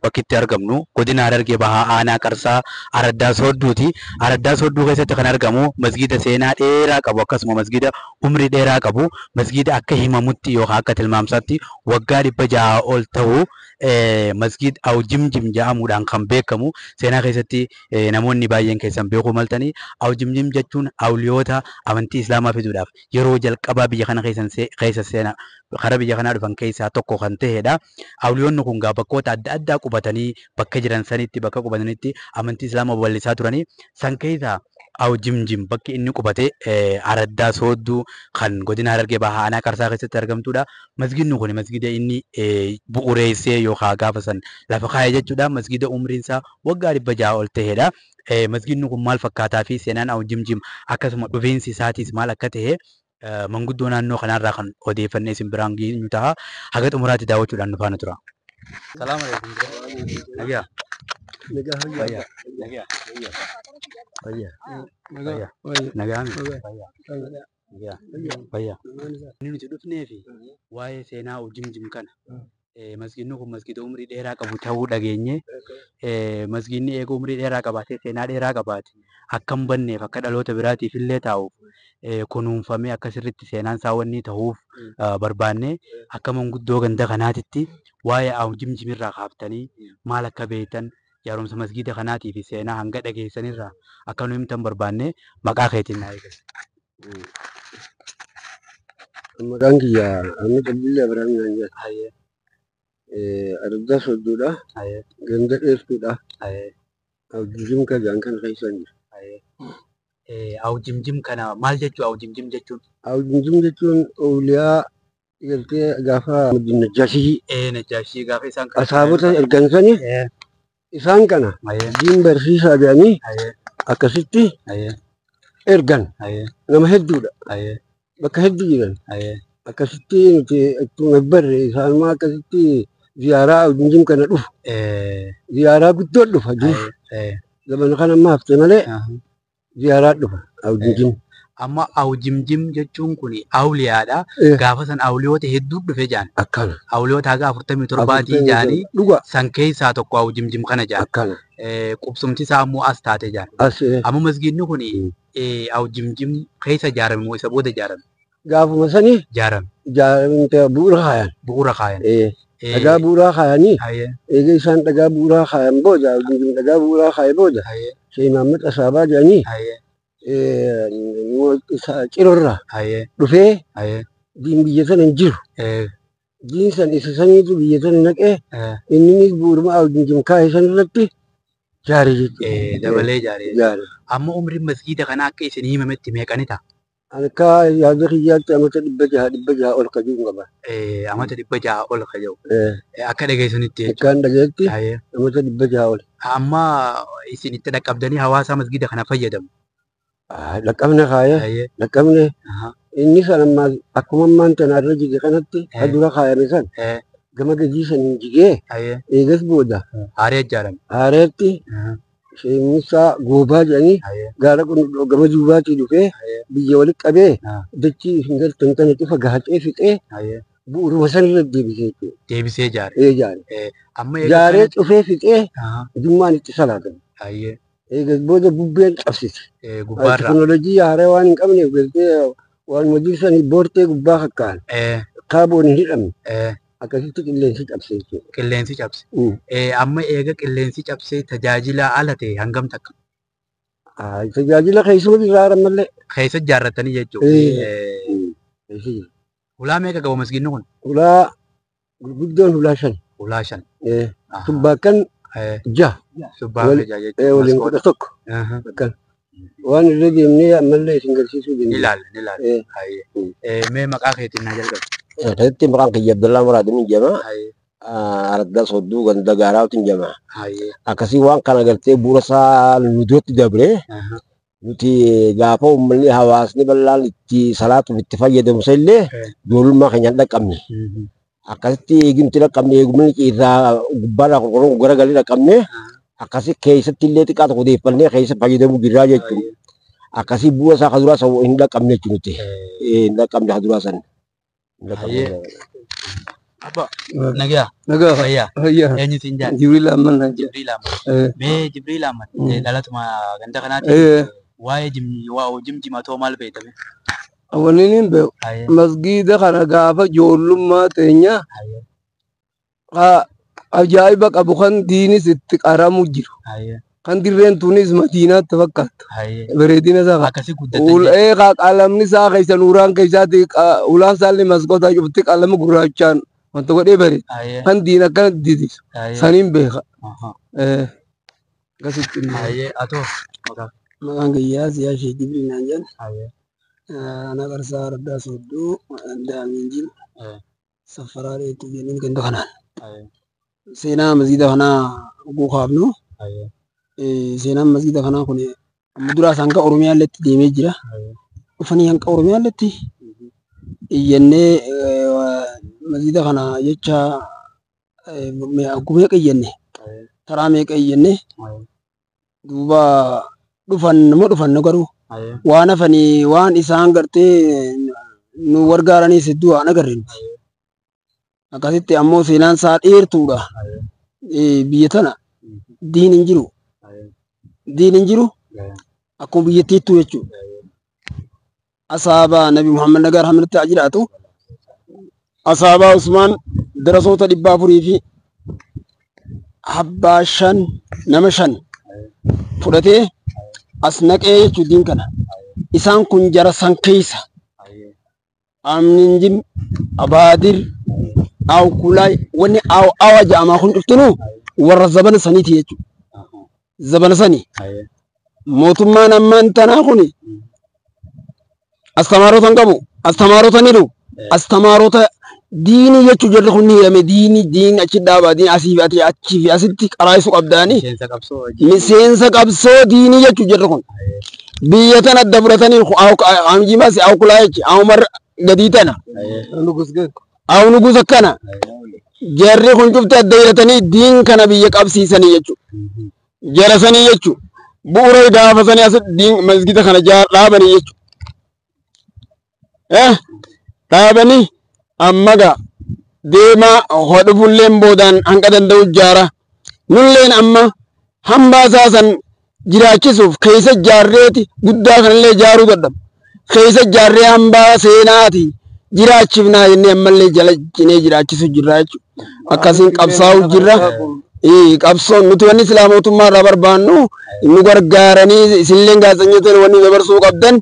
Bakki itti argamnu godina Harargee Bahaa Aanaa Qarsaa Araddaa Soodduuti. Araddaa Soodduu keessatti kan argamu masgiida seenaa dheeraa qabu, akkasuma masgiida umrii dheeraa qabu, masgiida akka himamutti yookaan akka tilmaamsaatti waggaa 600 ol ta'u, masgiid Awjimjim jedhamuudhaan kan beekamu. Seenaa keessatti namoonni baay'een keessan beekuu maltanii, Awjimjim jechuun awliyoota amantii Islaamaa fiduudhaaf yeroo jalqabaa biyya kana keessa seena karaa biyya kanaa dhufan keessaa tokko kan ta'edha. Awliyoonni kun gaa bakkoota adda addaa qubatanii bakka jiran sanitti, bakka qubatanitti amantii Islaamaa babal'isaa turanii. San keessaa Awjimjim bakki inni qubate Araddaa Soodduu kan godina Harargee Bahaa Aanaa Qarsaa keessatti argamtudha. Masgiidni kun masgiida inni bu'uureessee yookaan gaafa san lafa kaa'e jechuudha. Masgiida umriin isaa waggaa 600 ol ta'edha. Masgiidni kun maal fakkaataa fi seenaan Awjimjim akkasuma dhufiinsi isaatis maal akka ta'e manguddoo naannoo kanaarraa kan odeeffannee isin biraan geenyu ta'a. Haga xumuraatti daawwachuudhaan nu faana tura. Salaam alaikum. Nagaa. Fayyaa. Nagaa. Fayyaa. Fayyaa. Nagaa. Fayyaa. Nagaa. Fayyaa. Inni nuti dhufnee fi waa'ee seenaa Awjimjim kana, masgiidni kun masgiida umrii dheeraa qabu ta'uu dhageenye, masgiidni eega umrii dheeraa qabaatee seenaa dheeraa qabaate akka hin banneef, akka dhaloota biraatiif illee taa'uuf, kunuunfamee akka sirriitti seenaan isaa wanni ta'uuf barbaanne, akka manguddoo ganda kanaatitti waa'ee Awjimjimirraa kaaftanii maal akka beektan, jaaromsa masgiida kanaatii fi seenaa hanga dhageessanirraa akka nu himtan barbaanne. Maqaa keetiin naa eegali. Maqaan kiyya Ahmed Abdullahi Ibrahim naan jedha. Araddaa Soodduudha. Ganda dheertuudha. Awjimjim kan jedhan kana keessa jira. Awjimjim kana maal jechuu, Awjimjim jechuun? Awjimjim jechuun awliyaa gartee gaafa Najjaashii Najjaashii gaafa isaan asaabota ergan sani isaan kana diin barsiisaa jedhanii akkasitti ergan, nama hedduudha. Bakka hedduu jiran. Akkasitti nuti ittuma barre, isaanuma akkasitti ziyaaraa Awjimjim kana dhufu. Ziyaaraa guddoo dhufa dur. Zamana kana amma hafte malee ziyaaraa dhufa Awjimjim. Amma Awjimjim jechuun kun awliyaadha. Gaafa san awliyoota hedduu dhufe jaan. Akkana. Awliyoota haga 47 jaanii. Dhuga. San keessaa tokko Awjimjim kana jaan. Akkana. Qubsumti isaa ammoo as taate jaan. As. Amma masgiidni kun Awjimjim keessa ijaarame moo isa booda ijaarame? Gaafuma sani ijaarame. Ijaaramte, bu'uura kaayan. Bu'uura kaayan. Dhagaa bu'uuraa kaayanii eega isaan dhagaa bu'uuraa kaayan booda, Awjimjim dhagaa bu'uuraa kaaye booda, Sheekh Mahammad Asaabaa jedhanii cirorraa dhufee, diin biyya sana hin jiru. Diin san isa saniitu biyya sana naqee, inninis bu'uuruma Awjimjim kaaye san irratti jaare jechuudha. Dabalee ijaare. Jaare. Amma umriin masgiida kanaa akka isin himametti meeqani ta'a? Akka yaada kiyyaatti amata 600, 600 ol ka jiru qaba. Amata 600 ol ka jiru. Akka dhageessanitti jechuudha. Akkaan dhageetti amata 600 ol. Amma isin itti dhaqqabdanii hawaasa masgiida kana fayyadamu? Dhaqqabne kaayee dhaqqabne, inni san amma akkuma ammaan tana irra jige kanatti dura kaayame san gama gadii saniin jigee, eegas booda haaree ijaarame. Haareetti Sheekh Musaa Goobaa jedhanii gaara gama duubaatii dhufee biyya walitti qabee dachii isin galtan kana cufa gaacee fixee bu'uuruma san irra deebisee jechuudha. Deebisee ijaare. Ee, ijaare. Amma Ijaaree cufee fixee jummaan itti salaatan. Eegas booda bubbeen cabsite. Gubbaarraa. Teknoolojii haaraa waan hin qabneef galtee waan hojii boortee gubbaa kakkaan kaaboon hin hidhamne, akkasitti qilleensi cabse jechuudha. Qilleensi cabse. Amma eega qilleensi cabsee tajaajila ala ta'e hangam takka? Tajaajila keessuma irraa ammallee. Keessa ijaarratanii jechuudha. Hulaa meeqa qaba masgiidni kun? Hulaa gurguddoon hulaa shan. Hulaa shan. Subbaakkan jaha. Subbaa jaha jechuudha. Waliin 11. Akkan. Waan irra deemnee ammallee isin garsiisuu dandeenya. Ni ilaalla, ni ilaalla. Mee maqaa keetiin naa jalqabe. Kanatti maqaan kiyya Abdullaa Muraadin jedhama. Araddaa Soodduu ganda gaaraatiin jedhama. Akkasii waan kana gartee bu'uura isaa nu duratti dabre, nuti gaafa uummanni hawaasni bal'aan itti salaatuuf itti fayyadamu illee ijoollummaa keenyaan dhaqqabne. Akkasitti eegumti dhaqqabne, eegumni irraa gubbaadhaa qorqorroon garagalee dhaqqabne, akkasi keessatti illee xiqqaa tokko deeffannee keessa fayyadamuu jirraa jechuudha. Akkasii bu'uura isaa kan duraa san hin dhaqqabne jechuudha nuti. Hin dhaqqabne kan duraa san. Abba nagaa. Nagaa. Fayyaa. Fayyaa. Eenyu siin jaal? Jibriil Ahmad naan jedha. Jibriil Ahmad. Mee Jibriil Ahmad dhalatuma ganda kanaati. Waa'ee jimjimatoo maal beektame? Wanni niin beeku masgiida kana gaafa ijoollummaa teenya ajaa'iba qabu kan diinis itti qaramu jiru. Kan dirreen tunis madiinaatti fakkaata. Bareedina isaa qaba. Akkasii guddatte. Qalamni isaa keessa nuuraan keessaatti ulaan isaallee maskoota cufti qalama gurraachaan wanta godhee bareeda. Kan diin akkana didisu. Saniin beeka. Akkasitti. Atoo. Maqaan kiyyaa Ziyaa Sheekh Jibriil naan jedhan. Ana Qarsaa Araddaa Soodduu Daamiin Jim Safaraa Dheettuu jenneen ganda kanaan. Seenaa masgiida kanaa oguu kaafnu seenaan masgiida kanaa kun amma duraas hanga Oromiyaalletti deemee jira. Dhufanii hanga Oromiyaalletti iyyannee masgiida kana jecha meeqa iyyanne taraa meeqa iyyanne duuba dhufan nama dhufannu garuu waan hafanii waan isaan gartee nu gargaaraniis hedduu waan agarre nuti. Akkasitti ammoo seenaan isaa dheertuudha. Biyya tana diin hin jiru. Diin hin jiru akkuma biyyattiittuu jechuudha. Asaabaa Nabi Muhammad nagaa rahmanitti haa jiraatu. Asaabaa Usmaan darasoota 400 fi abbaa 5 nama 5 fudhatee as naqee jechuudha diin kana. Isaan kun jara san keessa. Amninjim, Abaadir, Awkulaay, wanni awa jedhamaa kun cuftinuu warra zabana saniiti jechuudha. Zabana sanii. Mootummaan ammaan tanaa kun astamaarota hin qabu. Astamaarota ni jiru. Astamaarota diinii jechuu jarri kun ni hidhame diinii diin achi dhaabaa diin asii fi achii fi asitti qaraayisuu qabdaanii. Miseensa qabsoo diinii jechuu jarri kun. Biyya tana adda fudhatanii amjimaas awkulaa jechi awumar gadii tana. Aw nugus akkana. Jarri kun cufte adda hidhatanii diin kana biyya qabsiisanii jechuudha. Jara sanii jechuudha. Bu'uura gaafa sanii asitti diin masgida kana dhaabanii jechuudha. Dhaabanii amma gaa deemaa hodhufulleen boodaan hanga danda'u jaara. Nulleen amma hambaa isaa san jiraachisuuf keessa jaarreeti guddaa kanallee jaaruu dadhabu. Keessa jaarree hambaa seenaati jiraachifnaa jennee ammallee jala jinee jiraachisu jirra jechuudha. Akkasiin qabsaa'u jirra. Qabsoon nuti wanni silaa mootummaa irraa barbaannu nu gargaaranii isinillee gaazexeessitoonni wanni dabarsuu qabdan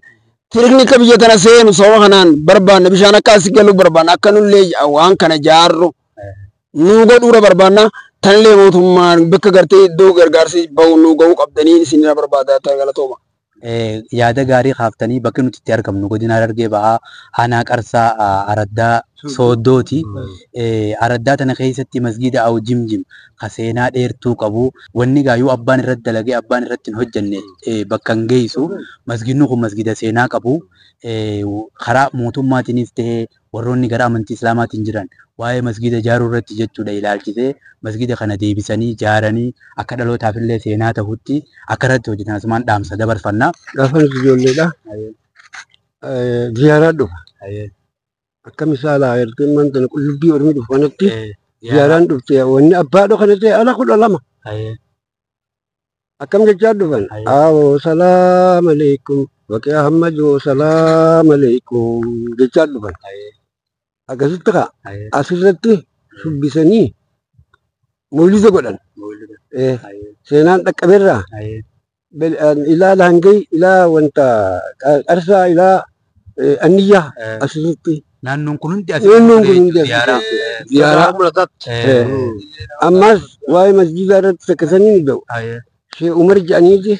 tirikni akka biyya tana seenu sababa kanaan barbaanna bishaan akka as galu barbaanna akka nullee waan kana jaarru nu godhuura barbaanna tanillee mootummaan bakka gartee iddoo gargaarsi bahu nu gahuu qabdanii isinirraa barbaada galatooma. Yaada gaarii kaaftanii bakki nuti itti argamnu godina Harargee Bahaa aanaa Qarsaa Araddaa Sooddooti. Araddaa tana keessatti masgiida Aw Jimjim ka seenaa dheertuu qabu wanni gaayyuu abbaan irratti dalagee abbaan irratti hin hojjenne bakka hin geessu masgiidni kun masgiida seenaa qabu karaa mootummaatiinis ta'ee warroonni gara amantii Islaamaatiin jiran waa'ee masgiida ijaaruu irratti jechuudha ilaalchisee masgiida kana deebisanii ijaaranii akka dhalootaaf illee seenaa ta'utti akka irratti hojjetan asumaan dhaamsa dabarfanna. Gaafa nuti ijoolleedha. Ziyaaraa dhufa. Akka misaala erga manta qullubbii ormi dhufu kanatti ziyaaraan dhufte wanni abbaa dho kana ta'e ala 12. Akkam jechaa dhufan. Awoo salaam aleekum waqii Ahmad salaam aleekum jechaa dhufan. Akkasitti kaa asirratti shubbisanii mawlida godhan. Seenaan dhaqqabeerraa ilaa laangee ilaa wanta qarsaa ilaa anniyyaa asirratti. Naannoon kun hundi Naannoon kun hundi ziyaaraa. Ammas waa'ee masjiidaa irratti sakkasanii ni ba'u. Shee Umar jedhaniiti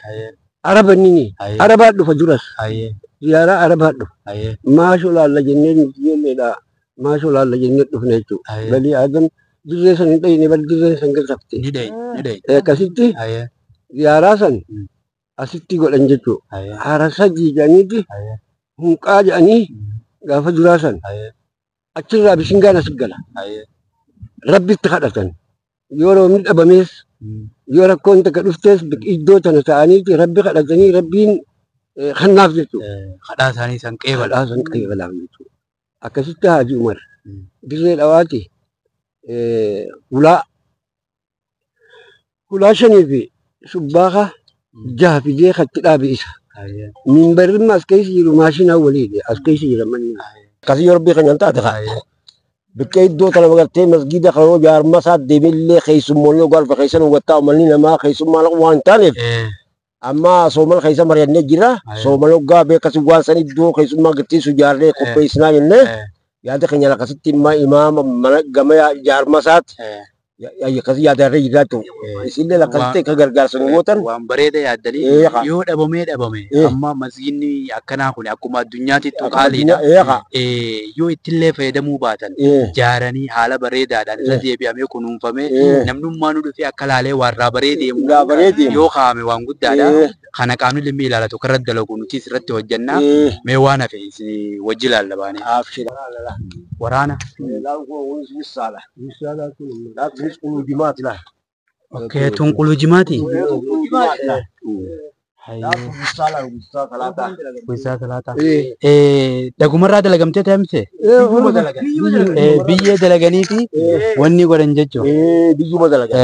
Araba inni Arabaa dhufa duras. Ziyaaraa Arabaa dhufa. Maashoo laalla jennee nuti ijoolleedha. Maashoo laalla jennee dhufne jechuudha. Balii Aadam dirree san hin dhayine bal dirree san galchafte. Akkasitti ziyaaraa san asitti godhan jechuudha. Hara sadii jedhaniiti hunqaa jedhanii gaafa duraa san achirraa bishingaan as gala. Rabbitti kadhatan. Yoo roobni dhabamees yoo rakkoon takka dhuftees iddoo tana ta'aniiti rabbi kadhatanii rabbiin kannaaf jechuudha. Kadhaa isaanii san qeebala. Kadhaa san qeebalaaf jechuudha. Akkasitti Haaji Umar dirree dhawaati Ulaa hulaa shanii fi subbaaqa jaha fidee katti dhaabe isa. Minbarri as keessa jiru maashinaa waliidha. As keessa jira manni. Akkasii yoo rabbii keenyaan taate kaa. Bakka iddoo tana magartee masgiida kan yoo jaarma isaa deebillee keessummoonni golfa keessan hubattaa uummanni namaa keessummaa waan hin taaneef amma soomana keessa mari'annee jira. Soomana hoggaa beekas waan san iddoo keessummaa garsiisu ijaarree qopheessinaa jennee yaada keenya akkasitti imaama mana gama jaarma isaatti akkasii yaadarree jira jechuudha. Isinillee akkasitti akka gargaarsa nu gootan. Waan bareeda yaaddanii yoo dhabamee dhabame amma masgiidni akkanaa kun akkuma addunyaatti qaaliidha. Yoo ittillee fayyadamuu baatan jaaranii haala bareedaadhaan isa deebi'amee kunuunfamee namnummaa nu dhufee akka laalee warraa baree deemu yoo kaa'ame waan guddaadha. Kana qaamni dhimmi ilaalatu akka irratti dalagu nutis irratti hojjannaa mee waan hafe wajji ilaalla baanee. Waraana. Okay, tun quluu jimaati. Wisaa salaataa. Dhagumarraa dalagamtee ta'amse? Biyyee dalaganiiti wanni godhan jechuudha. Biyyuma dalagan.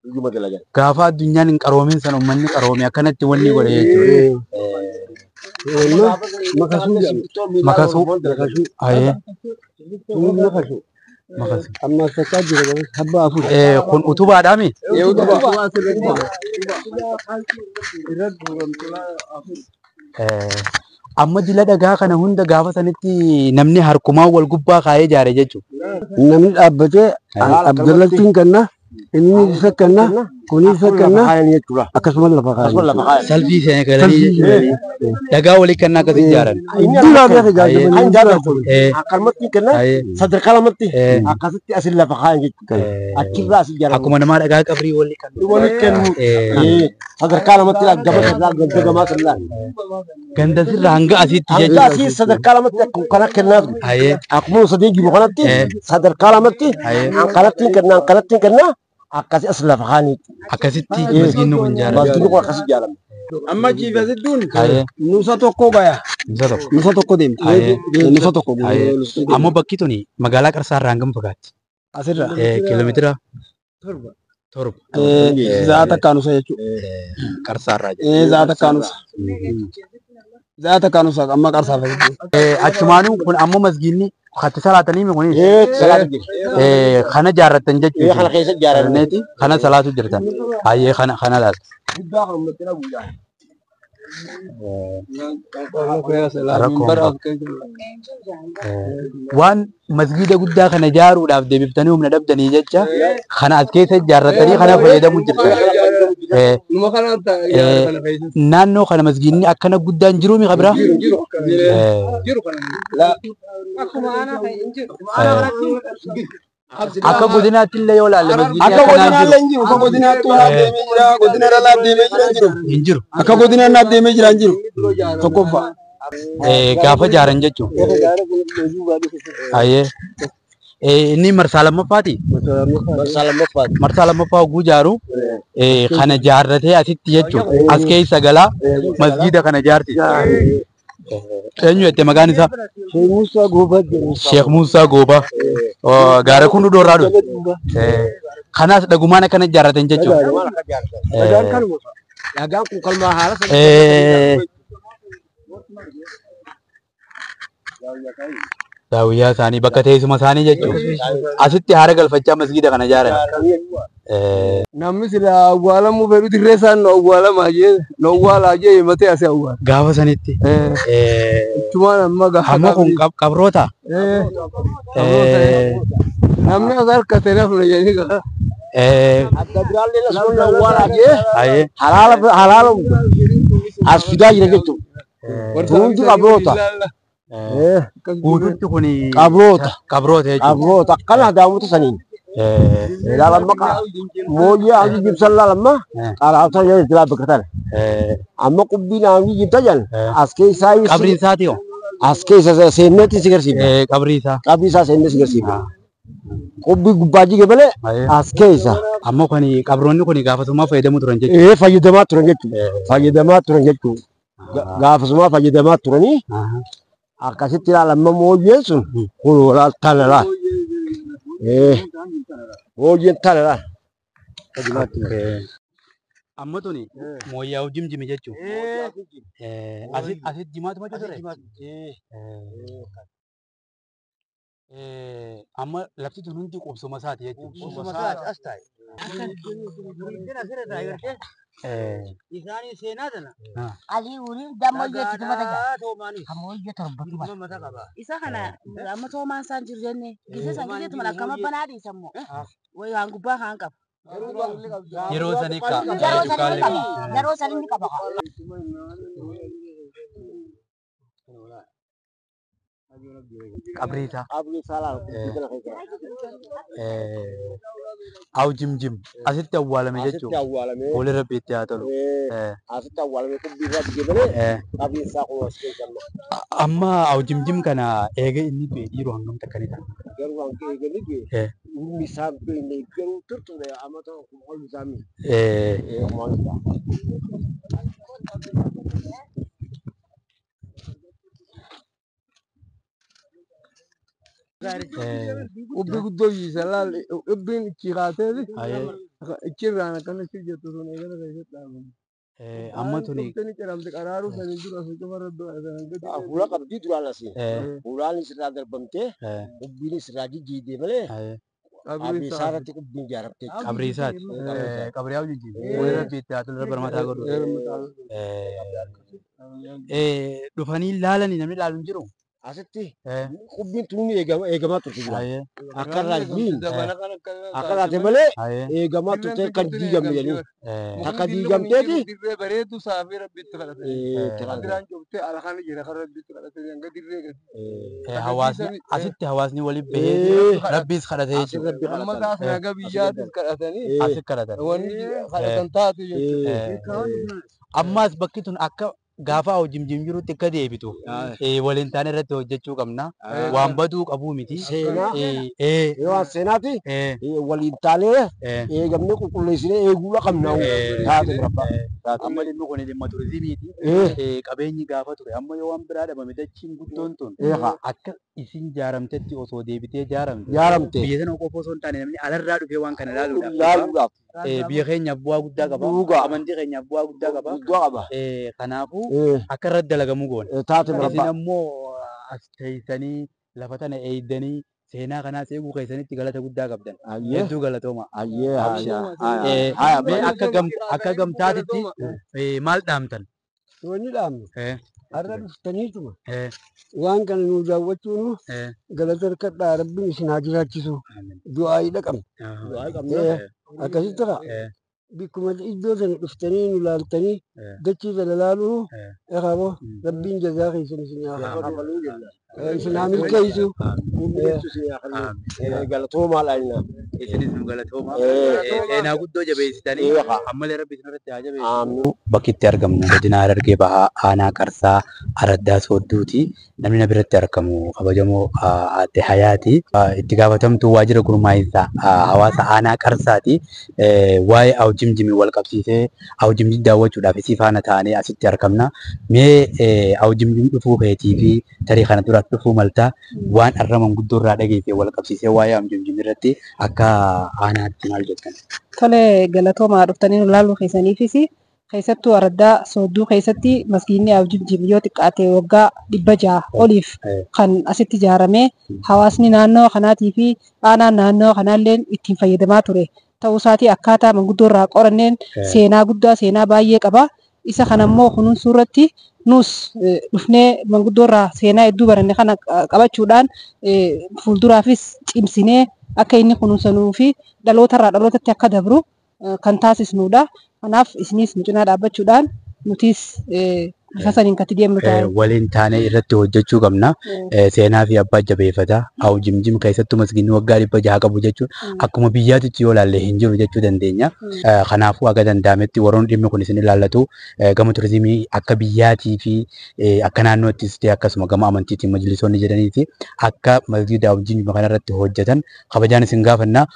Biyyuma dalagan. Gaafa addunyaan hin qaroomin sana uummanni qaroome akkanatti wanni godhe jechuudha. Makasuu jedhama. Makasuu. Makasuu. Makasuu. Amma sakkaa jira habba afur. Kun utubaadhaami? Amma dila dhagaa kana hunda gaafa sanitti namni harkumaan wal gubbaa kaayee ijaare jechuudha. Namni dhaabbatee Abdallattiin kenna, inni isa kenna, kun isa kenna, akkasumas lafa kaa'an. Salfii seenee galanii jechuudha. Dhagaa walii kennaa akkasii ijaaran. Duraa gaafa ijaarame. Akkanumatti kenna sadarkaa lamatti akkasitti asin lafa kaa'an jechuudha. Achirraa as ijaaramu. Akkuma namaa dhagaa qabrii walii kennu. Walii kennu. Sadarkaa lamatti gama sirraa ganda gamaa sirraa. Ganda sirraa hanga asitti jechuudha. Hanga asii sadarkaa lamatti akkuma kana kennaa ture. Akkuma sadii jiru kanatti sadarkaa lamatti kanatti kenna kanatti kenna akkasi as lafa kaa'an. Akkasitti masgiidni kun ijaarame. Masgiidni kun akkasi ijaarame. Amma jiifasittuun nusa tokko baya. Nusa tokko. Nusa tokko deemti. Nusa tokko. Ammoo bakki tuni magaalaa Qarsaa irraa hangam fagaatti? Asirra. Kiiloomeetira torba. Za'a takkaa nusa jechuudha. Qarsaa irraa jechuudha. Za'a takkaa nusa. Za'a takkaa nusa amma Qarsaa fayyadu. Achumaanuu kun ammoo masgiidni hatti salaatanii mi kunis? Salaatu jira. Kana jaarrattan jechuudha. Kana keessa jaarranneeti. Kana salaatu jirtan. Hayyee kana kana laata. Guddaa kan uummatni guddaa. Waan masgiida guddaa kana ijaaruudhaaf deebiftanii humna dhabdanii jecha kana as keessa ijaarratanii kana fayyadamuu jirtan. Naannoo kana masgiidni akkana guddaan jiruu mi qabra? Akka godinaatti illee yoo ilaalle masgiidni Akka godinaallee hin jiru. Akka godinaatti waa deemee jira. Godina irraa deemee jira hin jiru. Hin jiru. Akka godina irraa deemee jira hin jiru. Tokkoffaa. Gaafa ijaaran jechuun. Hayyee. Inni marsaa lammaffaati? Marsaa lammaffaati. Marsaa lammaffaa hogguu ijaaru kana ijaarratee asitti jechuun as keessa galaa masgiida kana ijaarti. Eenyu jette maqaan isaa? Sheekh Muusaa Goobaa jedhama. Sheekh Muusaa Goobaa. Gaara kun dhoorraa dhufe. Kanaas dhagumaan akkana ijaarratan jechuudha. Dhagaan kanuma. Dhagaan kun kalmaa haala Daawwiyyaa isaanii bakka teessuma isaanii jechuudha. Asitti haara galfachaa masgiida kana ijaaran. Namni sila awwaalamuu fedhu dirree isaan nu awwaalamaa jee nu awwaalaa jee himatee asii awwaala. Gaafa sanitti. Ichumaan amma gaafa. Ammoo kun qabroota? Namni as harkate nafna jedhanii gaa. Adda biraallee asuun awwaalaa jee halaala halaala as fidaa jira jechuudha. Hundi qabroota. Guututti kun Qabroota. Qabroota jechuudha. Qabroota akkana daawwatu saniin. Ilaalamma mooyyee hanga jibsan laalamma qaraabsa jedhan itti bakka Amma qubbiin hanga jibsa jedhan as keessaa Qabriin isaati hoo? As keessa seenneetti si garsiifna. Qabrii isaa. Qabrii isaa seennee si garsiifna. Qubbii gubbaa jige malee as keessa. Ammoo kan qabroonni kun gaafasummaa fayyadamuu turan jechuudha. Fayyadamaa turan jechuudha. Fayyadamaa turan jechuudha. Gaafasummaa fayyadamaa turanii akkasitti ilaalamma mooyyeen sun kun tana laal. Mooyyeen tana laal. Amma tuni mooyyaa jimjimi jechuun. Asitti jimaatu macha ture? Amma lafti tun hundi qubsuma isaati jechuudha. Qubsuma isaati as taa'e. Isaanii seenaa tana. Alii waliin damma hojjetu mata jaa. Toomaanii. Amma hojii torbatu mata. Mata qaba. Isa kana amma toomaan isaan jiru jenne gise san giseetu mana akkama banaa dhiisan moo wayi waan gubbaa kaan qabu. Yeroo sanii ka. Yeroo sanii ni qaba. Yeroo sanii ni qaba. Qabrii isaa. Qabrii isaa laal. Kana keessa. Aw jimjim asitti awwaalame Asitti jechuudha. awwaalame. Fuulli rabbi itti haa tolu. Asitti awwaalame qubbii irraa biyya malee qabriin isaa kun as keessa amma. Amma aw jimjim kana eega inni du'e dhiiroo hangam takka ni ta'a? Garuu hanga eegalli du'e umri isaa beekne garuu turture amma ta'u kuma ol isaa mi. Kuma ol isaa. Ubbi guddoo yiisa laal ubbiin ichi kaateeti ichirraan akkana ichi jettu sun eegala keessatti dhaabamu. Amma tuni Dhuftee ni ciramte qaraaruu sanii dura sun cufa irra du'a sanan gadi. Fuula qabdii duraan asii. Fuulaan isirraa darbamtee qubbiin isirraa jijjiirtee malee qabrii isaa irratti qubbiin ijaaramtee. Qabrii isaati. Qabrii aw jijjiirte. Fuulli rabbi itti haa tolu rabbi rahmataa godhu. Dhufanii laalanii namni laalu hin jiru. Asitti qubbiin tun eegamaa turte jira. Akka irraa hin akka taate malee eegamaa turte kan diigamne jedhanii. Takka diigamteeti. Dirree bareedu saafii rabbitti kadhatanii. Adiraan cobtee alkaan jira kan rabbitti kadhatanii hanga dirree gadi. Hawaasni asitti hawaasni waliin bahee rabbiis kadhatee jechuudha. Amma taas naga biyyaatis kadhatanii. Asitti kadhatan. Wanni kadhatan taatu jechuudha. Ammaas bakki tun akka gaafa aw jimjim jirutti akka deebitu waliin taane irratti hojjechuu qabna. Waan baduu qabuu miti. Seenaa. Yoo seenaati waliin taanee eegamnee qulqulleessinee eeguu qabna. Taate rabba. Amma dhimmi kun dhimma turizimiiti. Qabeenyi gaafa ture amma yoo waan biraa dhabame dachiin guddoon tun akka isin jaaramtetti osoo deebitee jaaramte. Jaaramte. Biyya sana qofa osoo hin taane namni alarraa dhufee waan kana ilaaluudhaaf. Ilaaluudhaaf. Biyya keenyaaf bu'aa guddaa qaba. Amantii keenyaaf bu'aa guddaa qaba. Guddaa qaba. Kanaafuu akka irratti dalagamuu goona. Taate rabba. Isin ammoo as teessanii lafa tana eeydanii seenaa kanaas eeguu keessanitti galata guddaa qabdan. Hedduu galatooma. Mee akka gamtaatitti maal dhaamtan? Wanni dhaamnu har'a dhuftaniituma waan kana nu daawwachuun galata harkadhaa rabbiin isin haa jiraachisu du'aayii dhaqabna. Akkasitti ta'a. Bikkuma iddoo sana dhuftanii nu laaltanii dachii sana laaluu eegamoo rabbiin jazaa keessan isin haa kafalu isin haa milkeessu. Galatoomaa laayina. Isinis nu galatoomaa. Seenaa guddoo jabeessitanii ammallee rabbi isin irratti haa jabeessu. Bakki itti argamnu godina Harargee Bahaa Aanaa Qarsaa Araddaa Soodduuti. Namni na biratti argamu kabajamoo Aadde Hayaati. Itti gaafatamtuu waajjira gurmaa'insa hawaasa Aanaa Qarsaati. Waa'ee aw jimjimii wal qabsiisee aw jimjim daawwachuudhaaf isii faana taanee asitti argamna. Mee aw jimjim dhufuu keetii fi tarii kana duraatti dhufuu maltaa waan har'a manguddoo irraa dhageessee wal qabsiisee waa'ee aw jimjim irratti akka aanaatti maal jettan? Tole galatoomaa dhuftanii nu laaluu keessaniifis keessattuu araddaa soodduu keessatti maskiinni aw jimjim yoo xiqqaate waggaa 600 oliif kan asitti ijaarame hawaasni naannoo kanaatii fi aanaan naannoo kanaallee ittiin fayyadamaa ture. Ta'uu isaatii akkaataa manguddoo irraa qoranneen seenaa guddaa seenaa baay'ee qaba. Isa kanammoo kunuunsuu irratti nus dhufnee manguddoo irraa seenaa hedduu baranne kana qabachuudhaan fuulduraafis cimsinee akka inni kunuunsanuu fi dhalootarraa dhalootatti akka dabru kan taasisnudha. Kanaaf isinis nu cinaa dhaabbachuudhaan nutis bifa saniin kan itti deemnu ta'a. Waliin taanee irratti hojjechuu qabna. Seenaa fi abbaa jabeeffata. Aw jimjim keessattuu masgiinni waggaa 600 qabu jechuun akkuma biyyaatitti yoo ilaalle hin jiru jechuu dandeenya. Kanaafuu akka danda'ametti warroonni dhimmi kun isin ilaallatu gama turizimii akka biyyaatii fi akka naannoottis ta'e akkasuma gama amantiitiin majlisoonni jedhaniiti akka masgiida aw jimjim kanarratti hojjetan kabajaan isin gaafanna.